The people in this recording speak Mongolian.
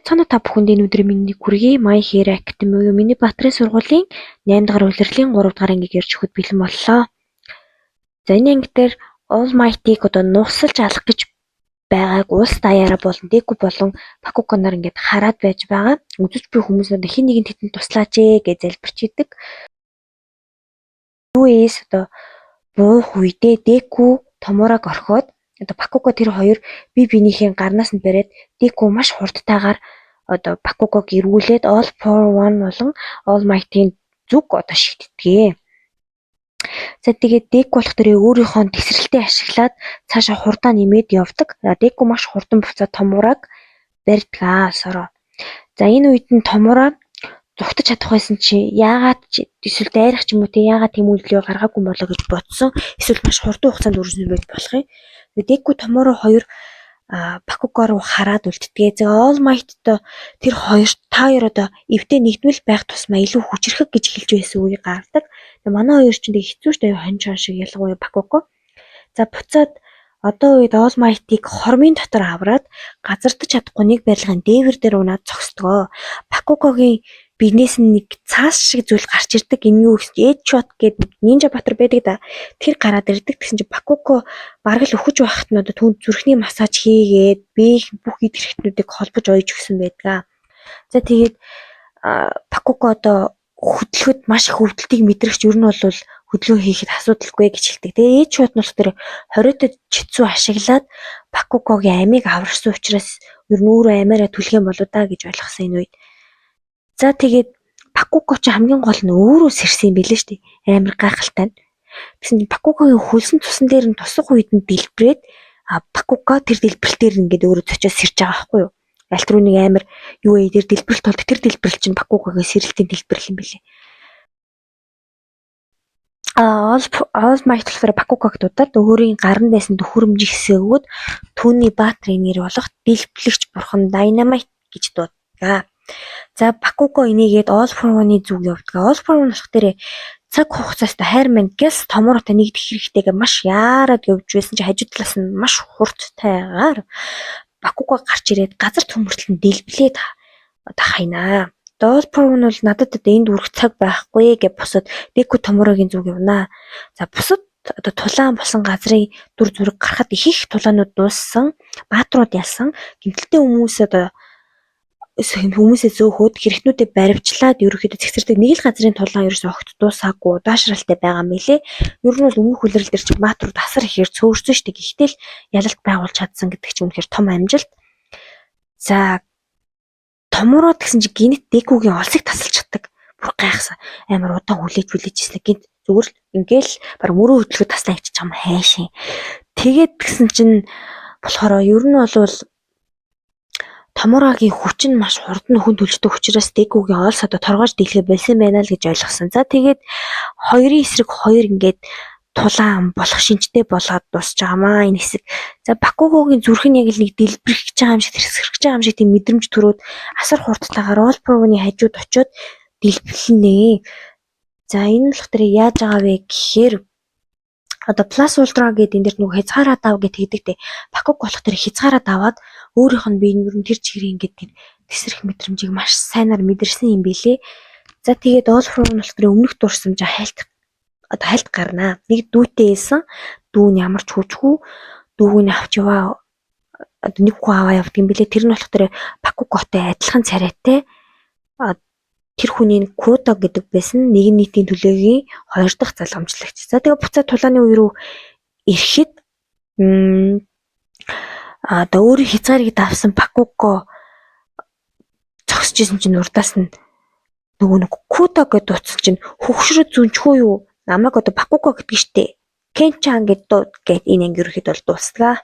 Цоно та бүхэнд энэ өдрийн мэндийг хүргэе. My Hero Academy буюу миний Баатрын сургуулийн 8 дахь улирлын 3 дахь ангийг ярьж өгөхөд бэлэн боллоо. За, энэ анги дээр All Might-ыг одоо нугасалж алах гэж байгааг улс даяараа болон Деку болон Бакуго нар ингээд хараад байж байгаа. Үзэж буй хүмүүс одоо хэн нэгэн тэдэнд туслаач ээ гэж залбирч идэг. UAS одоо буух үедээ Деку Томураг орхиод, одоо Бакуго тэр хоёр бие биенийхээ гарнаас нь бариад, Деку маш хурдтайгаар одоо Бакугог эргүүлээд All for One болон All Might-ийн зүг одоо шиддэг. За, тэгээд Деку болох тэр өөрийнхөө тэсрэлтээ ашиглаад цаашаа хурдаа нэмээд явдаг. Деку маш хурдан буцаад Томураг барьдаг аа олсороо. За, энэ үед нь Томура зугтаж чадах байсан чи яагаад ч эсвэл дайрах ч юм уу те, яагаад тийм үйлдэл гаргаагүй болоо гэж бодсон. Эсвэл маш хурдан хугацаанд үржсэн байж болох юм. Деку, Томура хоёр Бакуго руу хараад үлддэг. За, All Might-той тэр хоёр та хоёр одоо эвдээ нэгдмэл байх тусмаа илүү хүчрхэг гэж хэлж байсан үе гардаг. Тэгээ манай хоёр чинь тэг хэцүү шүү дээ, хонь чон шиг, ялангуяа Бакуго. За, буцаад одоо үед All Might-ыг хормын дотор авраад газардаж чадахгүй нэг барилгын дээвэр дээр унаад зогсдгоо. Бакугогийн биенээс нь нэг цаас шиг зүйл гарч ирдэг. Энэ юу гэсэн, Headshot гэдэг нинжа баатар байдаг да. Тэр гараад ирдэг. Тэгсэн чинь Бакуго бараг л үхэж байхад нь одоо түүнд зүрхний массаж хийгээд биеийн бүх эд хэрэгтнүүдийг холбож оёж өгсөн байдаг. За, тэгээд Бакуго одоо хөдлөхөд маш их өвдөлтийг мэдрэгч, ер нь бол хөдөлгөөн хийхэд асуудалгүй гэж хэлдэг. Тэгээ Headshot нь болох тэр хориотой чицүү ашиглаад Бакугогийн амийг аварсан учраас ер нь өөрөө амиараа түлэх юм болоо да гэж ойлгосон энэ үед. За, тэгээд Бакуго ч хамгийн гол нь өөрөө сэрсэн юм билээ шүү дээ. Амар гайхалтай нь. Тэгсэн чинь Бакугогийн хөлсөн цусан дээр нь тусах үед нь дэлбрээд, а Бакуго тэр дэлбэрэлтээр ингээд өөрөө цочоод сэрж байгаа байхгүй юу? Аль түрүүнийг амар юу ээ, тэр дэлбэрэлт бол тэр дэлбэрэл чинь Бакугогийн сэрэлтийн дэлбэрэл юм билээ. А All Might болохоор Бакугог дуудаад өөрийн гаранд байсан төхөөрөмжийг сэгүүд түүний баатрын нэр болох дэлбэлэгч бурхан Dynamite гэж дууддаг. За, Бакуго энийгээд All for One-ы зүг явдаг. All for One болох дээр цаг хугацаастай хайр минь Гэс Томоротой нэгдэх хэрэгтэйгээ маш яарад явж байсан чи хажуу талаас нь маш хурдтайгаар Бакуго гарч ирээд газар төмөртөл нь дэлбэлээд одоо хайнаа. All for One бол надад одоо энд үрэх цаг байхгүй гэж бусад Деку, Томорогийн зүг явнаа. За, бусад одоо тулаан болсон газрын дүр зураг гарахад их их тулаанууд дууссан, баатрууд ялсан, гэмтэлтэй хүмүүс одоо хүмүүсээ зөөхөөд, хэрэгтнүүдэд баривчлаад ерөөхдөө цэгцэрдэг. Нэг л газрын тулаан ерөөсөө огт дуусаагүй, удаашралтай байгаа юм билээ. Ер нь бол өмнөх улирал дээр чинь баатрууд асар ихээр цөөрсөн шүү дээ. Гэхдээ л ялалт байгуулж чадсан гэдэг чинь үнэхээр том амжилт. За, Томуроо гэсэн чинь гинт Декугийн олсыг тасалчихдаг. Бүр гайхсан. Амар удаан хүлээж хүлээж ирсэн. Гинт зүгээр л ингээл баг мөрөө хөдлөхөд таслаа гэж чам хайшин. Тэгээд тэгсэн чинь болохоор ер нь бол Томурагийн хүч нь маш хурдан хүн төлждөг учраас Декугийн олс одоо торгоож дийлгээ болсон байна л гэж ойлгосон. За, тэгээд хоёрын эсрэг хоёр ингээд тулаан болох шинжтэй болоод дуусч байгаамаа энэ хэсэг. За, Бакугогийн зүрх нь яг л нэг дэлбэрэх гэж байгаа юм шиг, тэрсгэрэх гэж байгаа юм шиг тийм мэдрэмж төрөөд асар хурдтайгаар All for One-ы хажууд очиод дэлбэлнэ. За, энэ болох дээр яаж байгаа вэ гэхээр одоо Plus Ultra гэдэг энэ дэр нөгөө хязгаараа дав гэт хийдэг те. Бакуг болох тэр хязгаараа даваад өөрийнх нь бие нь ер нь тэр чигээр ингээд тэр тэсрэх мэдрэмжийг маш сайнаар мэдэрсэн юм билээ. За, тэгээд All for One болох тэр өмнөх дурсамжаа хайлт одоо хальт гарнаа. Нэг дүүтэй байсан. Дүү нь ямар ч хүчгүй, дүүг нь авч яваа, одоо нэг хүн аваа явдаг юм билээ. Тэр нь болох тэр Бакуготой адилхан царайтай тэр хүний Кудо гэдэг байсан, нэгэн нийтийн төлөөгийн хоёр дахь залгамжлагч. За, тэгээ буцаад тулааны үе рүү ирэхэд одоо өөрийн хязгаарыг давсан Бакуго зогсож исэн чинь урдаас нь нөгөө нэг Кудо гэдээ дуудсан чинь хөгшрөө зүнчхүү юу, намайг одоо Бакуго гэдэг штэ. Кенчан гэд дууд гэд энэ анги ерөөхдөө бол дуустгаа.